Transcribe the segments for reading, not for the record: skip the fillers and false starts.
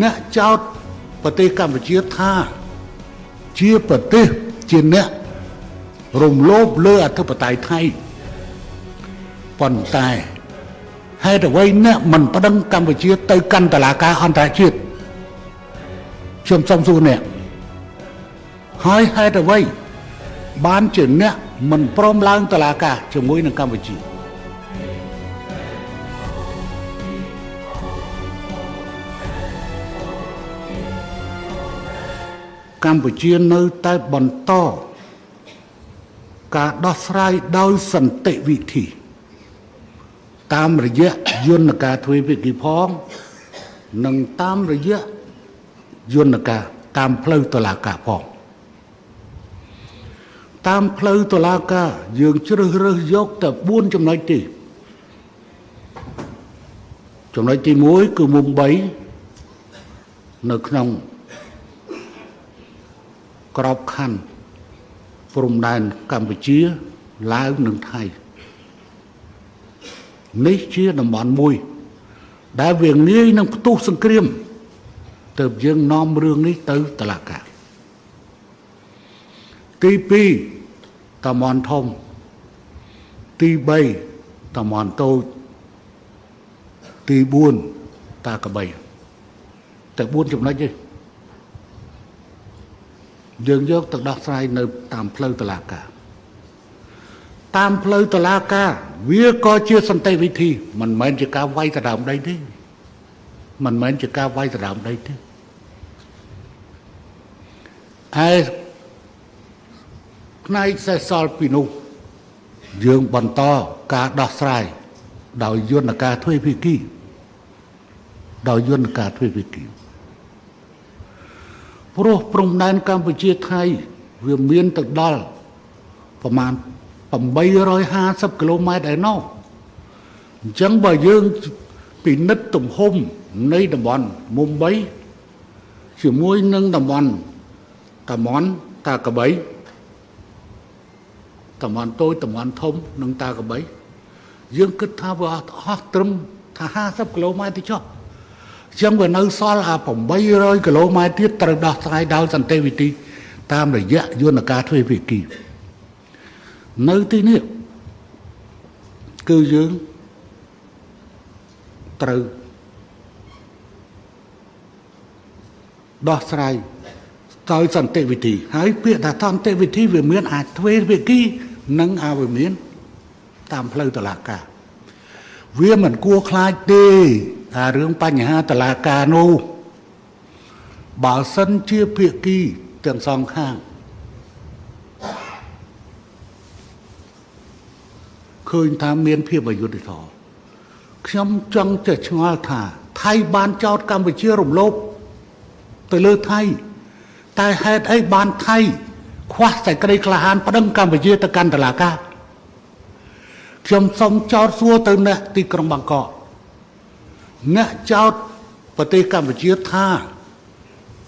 អ្នកចោតប្រទេសកម្ពុជាថាជាប្រទេសជាអ្នករំលោភលើអធិបតេយ្យថៃប៉ុន្តែហេតុអ្វីអ្នកមិនប្តឹងកម្ពុជាទៅកាន់តុលាការអន្តរជាតិខ្ញុំសូមសួរអ្នកហើយហេតុអ្វីបានជាអ្នកមិនព្រមឡើងតុលាការជាមួយនឹងកម្ពុជាកម្ពុជានៅតែបន្តការដោះស្រាយដោយសន្តិវិធីតាមរយៈយន្តការទ្វេភាគីផងនិងតាមរយៈយន្តការតាមផ្លូវតុលាការផងតាមផ្លូវតុលាការយើងជ្រើសរើសយកតែ4ចំណុចទេចំណុចទី1គឺមុំ3នៅក្នុងក្របខ័ណ្ឌព្រំដែនកម្ពុជាឡាវនិងថៃនេះជាតំបន់មួយដែលវាងាយនឹងផ្ទុះសង្គ្រាមទើបយើងនាំរឿងនេះទៅតុលាការទី2តំបន់ធំទី3តំបន់តូចទី4តាកបីតែ4ចំណុចទេយើងយកទៅដោះស្រាយនៅតាមផ្លូវតុលាការតាមផ្លូវតុលាការវាក៏ជាសន្តិវិធីមិនមែនជាការវាយដណ្ដើមដីទេមិនមែនជាការវាយដណ្ដើមដីទេឯផ្នែកសេសសល់ពីនោះយើងបន្តការដោះស្រាយដោយយន្តការទ្វេភាគីដោយយន្តការទ្វេភាគីព្រោះព្រំដែនកម្ពុជាថៃវាមានទៅដល់ប្រមាណ850គីឡូម៉ែត្រឯណោះអញ្ចឹងបើយើងពិនិត្យទំហំនៃតំបន់មុំ3ជាមួយនឹងតំបន់តាកបីតំបន់តូចតំបន់ធំនិងតាកបីយើងគិតថាវាអស់ត្រឹមថា50គីឡូម៉ែត្រទៅចុះអញ្ចឹងវានៅសល់អា800គីឡូម៉ែត្រទៀតត្រូវដោះស្រាយដោយសន្តិវិធីតាមរយៈយន្តការទ្វេភាគីនៅទីនេះគឺយើងត្រូវដោះស្រាយដោយសន្តិវិធីហើយពាក្យថាសន្តិវិធីវាមានអាចទ្វេភាគីនិងអាវាមានតាមផ្លូវតុលាការវាមិនគួរខ្លាចទេអារឿងបញ្ហាតុលាការនោះបើសិនជាភាគីទាំងសងខាងឃើញថាមានភាពអយុត្តិធម៌ខ្ញុំចង់ចេះឆ្ងល់ថាថៃបានចោទកម្ពុជារំលោភទៅលើថៃតែហេតុអីបានថៃខ្វះសេចក្តីក្លាហានប្តឹងកម្ពុជាទៅកាន់តុលាការខ្ញុំសូមចោទសួរទៅអ្នកទីក្រុងបាងកកអ្នកចោទប្រទេសកម្ពុជាថា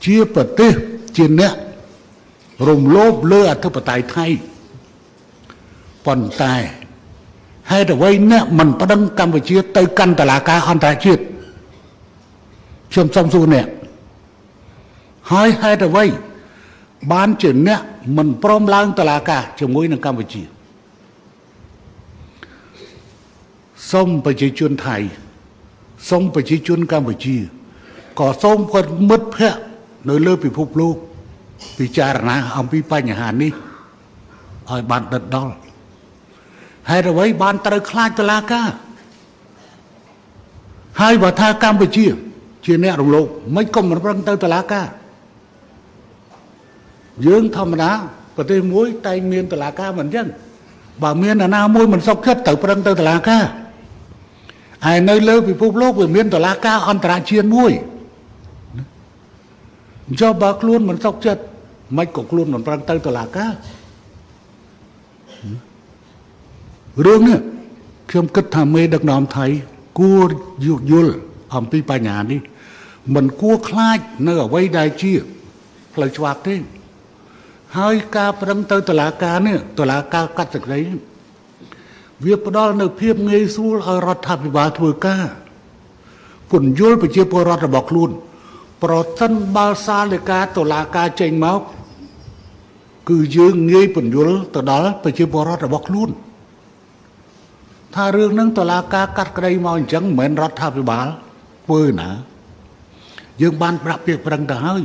ជាប្រទេសជាអ្នករំលោភលើអធិបតេយ្យថៃប៉ុន្តែហេតុអ្វីអ្នកមិនប្តឹងកម្ពុជាទៅកាន់តុលាការអន្តរជាតិខ្ញុំសូមសួរអ្នកហើយហេតុអ្វីបានជាអ្នកមិនព្រមឡើងតុលាការជាមួយនឹងកម្ពុជាសូមប្រជាជនថៃសូមប្រជាជនកម្ពុជាក៏សូមគាត់មិត្តភ័ក្តិនៅលើពិភពលោកពិចារណាអំពីបញ្ហានេះឲ្យបានដិតដល់ហេតុអ្វីបានត្រូវខ្លាចតុលាការហើយបើថាកម្ពុជាជាអ្នករំលោភមិនក៏មិនប្រឹងទៅតុលាការយើងធម្មតាប្រទេសមួយតែងមានតុលាការមិនអញ្ចឹងបើមានអាណាមួយមិនសុខចិត្តត្រូវប្រឹងទៅតុលាការហើយនៅលើពិភពលោកវាមានតុលាការអន្តរជាតិមួយអញ្ចឹងបើខ្លួនមិនសុខចិត្តមិនក៏ខ្លួនមិនប្រឹងទៅតុលាការរឿងនេះខ្ញុំគិតថាមេដឹកនាំថៃគួរយល់អំពីបញ្ហានេះមិនគួរខ្លាចនៅអ្វីដែលជាផ្លូវច្បាប់ទេហើយការប្រឹងទៅតុលាការនេះតុលាការកាត់សេចក្តីវាផ្ដល់នៅភាពងាយស្រួលឲ្យរដ្ឋាភិបាលធ្វើការ ពន្យល់ប្រជាពលរដ្ឋរបស់ខ្លួន ប្រសិនបើសាលដីកាតុលាការចេញមកគឺយើងងាយពន្យល់ទៅដល់ប្រជាពលរដ្ឋរបស់ខ្លួនថារឿងហ្នឹងតុលាការកាត់ក្តីមកអញ្ចឹងមិនមែនរដ្ឋាភិបាលធ្វើណាយើងបានប្រាក់ពាក្យប្រឹងទៅហើយ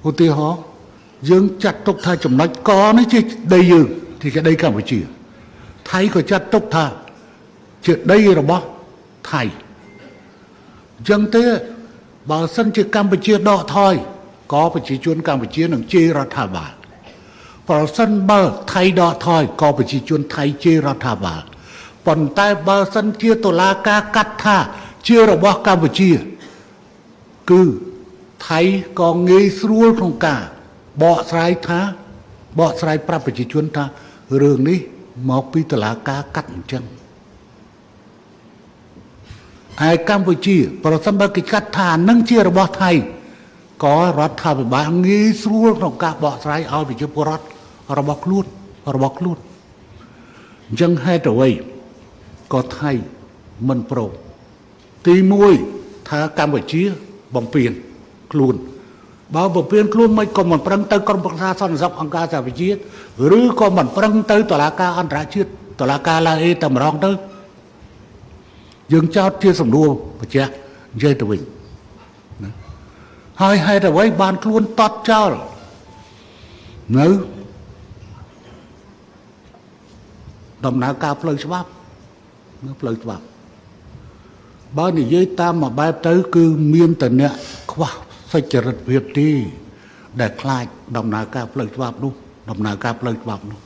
ឧទាហរណ៍យើងចាត់ទុកថាចំណុចកនេះជាដីយើងជាដីកម្ពុជាថៃក៏ចាត់ទុកថាជាដីរបស់ថៃអញ្ចឹងទេបើសិនជាកម្ពុជាដកថយក៏ប្រជាជនកម្ពុជានឹងជេររដ្ឋាភិបាលប្រសិនបើថៃដកថយក៏ប្រជាជនថៃជេររដ្ឋាភិបាលប៉ុន្តែបើសិនជាតុលាការកាត់ថាជារបស់កម្ពុជាគឺថៃក៏ងាយស្រួលក្នុងការបកស្រាយថាបកស្រាយប្រាប់ប្រជាជនថារឿងនេះមកពីតុលាការកាត់អញ្ចឹងឯកម្ពុជាប្រសិនបើគេកាត់ថានឹងជារបស់ថៃក៏រដ្ឋាភិបាលងាយស្រួលក្នុងការបកស្រាយឲ្យប្រជាពលរដ្ឋរបស់ខ្លួនអញ្ចឹងហេតុអ្វីក៏ថៃមិនព្រមទី1ថាកម្ពុជាបំពេញខ្លួនបើបំពេញខ្លួនមិនក៏មិនប្រឹងទៅក្រុមប្រឹក្សាសន្តិសុខអង្គការសហប្រជាជាតិឬក៏មិនប្រឹងទៅតុលាការអន្តរជាតិតុលាការឡាអេតែម្ដងទៅយើងចោទជាសំណួរបញ្ជាក់និយាយទៅវិញណាហើយហេតុអ្វីបានខ្លួនតត់ចោលនៅដំណើរការផ្លូវច្បាប់នៅផ្លូវច្បាប់បើនិយាយតាមមួយបែបទៅគឺមានតែអ្នកខ្វះសុចរិតភាពទេដែលខ្លាចដំណើរការផ្លូវច្បាប់នោះដំណើរការផ្លូវច្បាប់នោះ